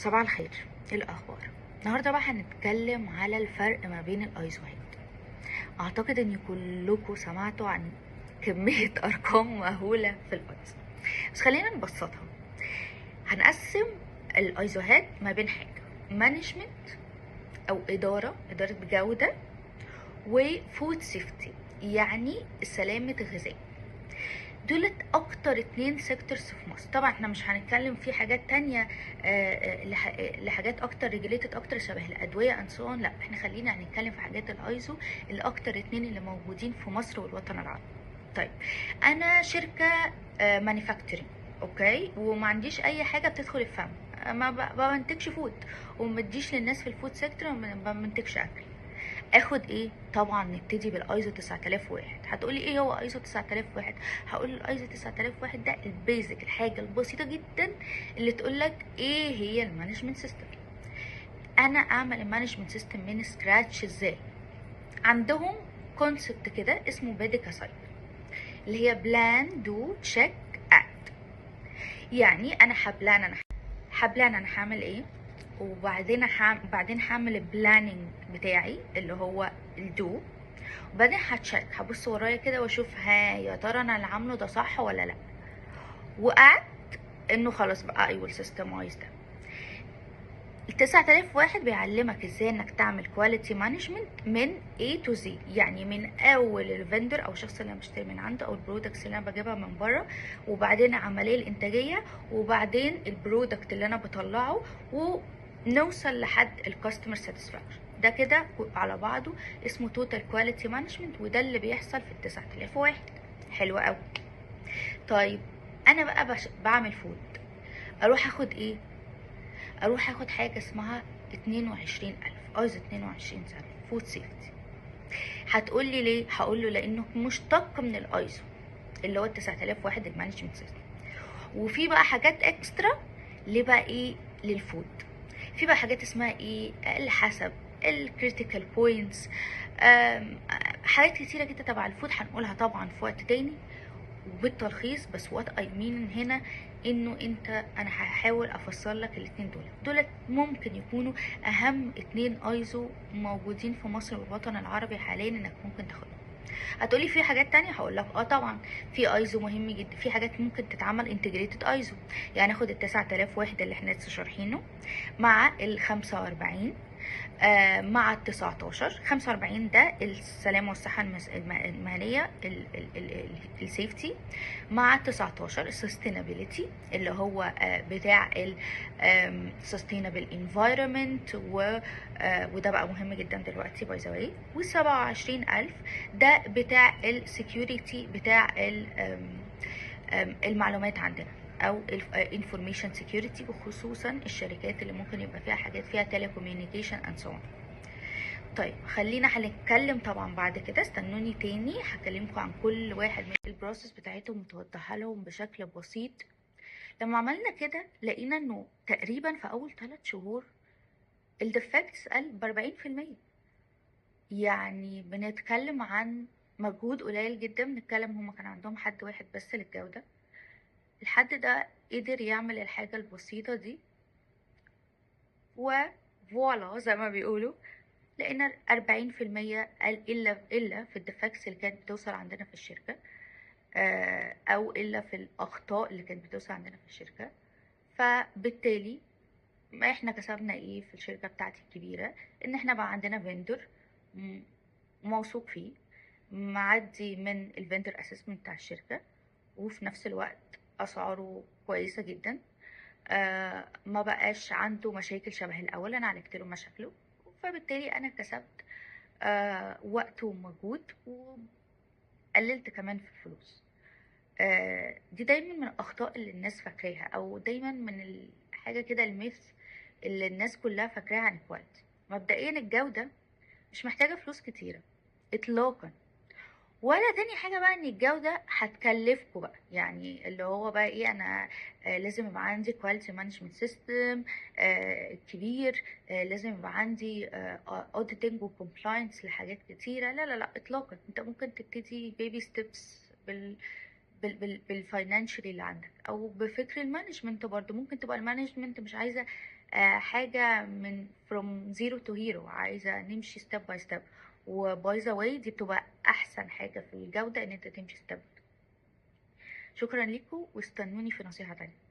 صباح الخير، ايه الاخبار؟ النهارده بقى هنتكلم على الفرق ما بين الايزوهات. اعتقد ان كلكم سمعتوا عن كمية ارقام مهولة في الايزو، بس خلينا نبسطها. هنقسم الايزوهات ما بين حاجة management او ادارة جوده، و food safety يعني سلامه الغذاء. دولت اكتر اتنين sectors في مصر. طبعا احنا مش هنتكلم في حاجات تانية لحاجات اكتر regulated اكتر شبه الادوية and so on، لا احنا خلينا هنتكلم في حاجات الايزو الاكتر اتنين اللي موجودين في مصر والوطن العربي. طيب انا شركة manufacturing، okay، وما عنديش اي حاجة بتدخل الفم، ما بنتجش food وما بديش للناس في ال food sector، وما بنتجش اكل. اخد ايه؟ طبعا نبتدي بالايزو 9001. هتقولي ايه هو ايزو 9001؟ هقول الايزو 9001 ده ال basic، الحاجة البسيطة جدا اللي تقولك ايه هي ال management system. انا اعمل ال management system من scratch ازاي؟ عندهم concept كده اسمه PDCA cycle، اللي هي plan do check act. يعني انا ه plan، انا ه plan انا هعمل ايه، وبعدين بعدين هعمل ال planning بتاعي اللي هو ال do، وبعدين ه check، هبص ورايا كده واشوف ها يا ترى انا اللي عامله ده صح ولا لا، و act انه خلاص بقى I will systemize ده. ال 9001 بيعلمك ازاي انك تعمل quality management من A to Z، يعني من اول ال vendor او الشخص اللي انا بشتري من عنده او ال products اللي انا بجيبها من بره، وبعدين العملية الانتاجية، وبعدين ال product اللي انا بطلعه، ونوصل لحد ال customer satisfaction. ده كده على بعضه اسمه total quality management، وده اللي بيحصل في ال 9001. حلو قوي. طيب انا بقى بعمل food، اروح اخد ايه؟ اروح اخد حاجة اسمها 22000، ايزو 22000 food safety. هتقولي ليه؟ هقول له لانه مشتق من الايزو اللي هو 9001 ال management system. وفي بقى حاجات extra ليه بقى ايه لل food، في بقى حاجات اسمها ايه الحسب، ال critical points، حاجات كتيرة جدا تبع ال food هنقولها طبعا في وقت تاني وبالتلخيص. بس what I mean هنا انه انا هحاول افسر لك الاتنين دول. دول ممكن يكونوا اهم اتنين ايزو موجودين في مصر والوطن العربي حاليا انك ممكن تاخدهم. هتقولي في حاجات تانية؟ هقول لك طبعا في ايزو مهم جدا، في حاجات ممكن تتعمل integrated ايزو، يعني اخد ال 9001 اللي احنا لسه شارحينه مع ال 45، مع ال 19. 45 ده السلامة والصحة المهنية، ال safety، مع 19 ال sustainability اللي هو بتاع ال sustainable environment، وده بقى مهم جدا دلوقتي by the way. و 27000 ده بتاع ال security بتاع المعلومات عندنا او ال information security، وخصوصا الشركات اللي ممكن يبقى فيها حاجات فيها telecommunication and so on. طيب خلينا هنتكلم طبعا بعد كده، استنوني تاني هكلمكم عن كل واحد من ال process بتاعتهم متوضحه لهم بشكل بسيط. لما عملنا كده لقينا انه تقريبا في اول 3 شهور ال defects قل 40%. يعني بنتكلم عن مجهود قليل جدا، بنتكلم هما كان عندهم حد واحد بس للجودة، الحد ده قدر يعمل الحاجة البسيطة دي و voila زي ما بيقولوا، لقينا 40% قل إلا في ال defects اللي كانت بتوصل عندنا في الشركة، أو إلا في الأخطاء اللي كانت بتوصل عندنا في الشركة. فبالتالي ما إحنا كسبنا إيه في الشركة بتاعتي الكبيرة؟ إن إحنا بقى عندنا vendor موثوق فيه، معدي من ال vendor assessment بتاع الشركة، وفي نفس الوقت أسعاره كويسة جدا، ما بقاش عنده مشاكل شبه الأول، أنا عالجت له مشاكله، فبالتالي أنا كسبت وقت ومجهود، وقللت كمان في الفلوس. دي دايما من الأخطاء اللي الناس فاكراها، أو دايما من الحاجة كده ال myth اللي الناس كلها فاكراها عن ال quality. مبدئيا الجودة مش محتاجة فلوس كتيرة إطلاقا، ولا تاني حاجة بقى ان الجودة هتكلفكوا بقى، يعني اللي هو بقى ايه، انا لازم يبقى عندي quality management system كبير، لازم يبقى عندي auditing و compliance لحاجات كتيرة. لا لا لا اطلاقا. انت ممكن تبتدي baby steps بال financially اللي عندك، او بفكر ال management برضو. ممكن تبقى ال management مش عايزه حاجة من from zero to hero، عايزه نمشي step by step. و by the way دي بتبقى احسن حاجة في الجودة، ان انت تمشي step. شكرا ليكم، واستنوني في نصيحة تانية.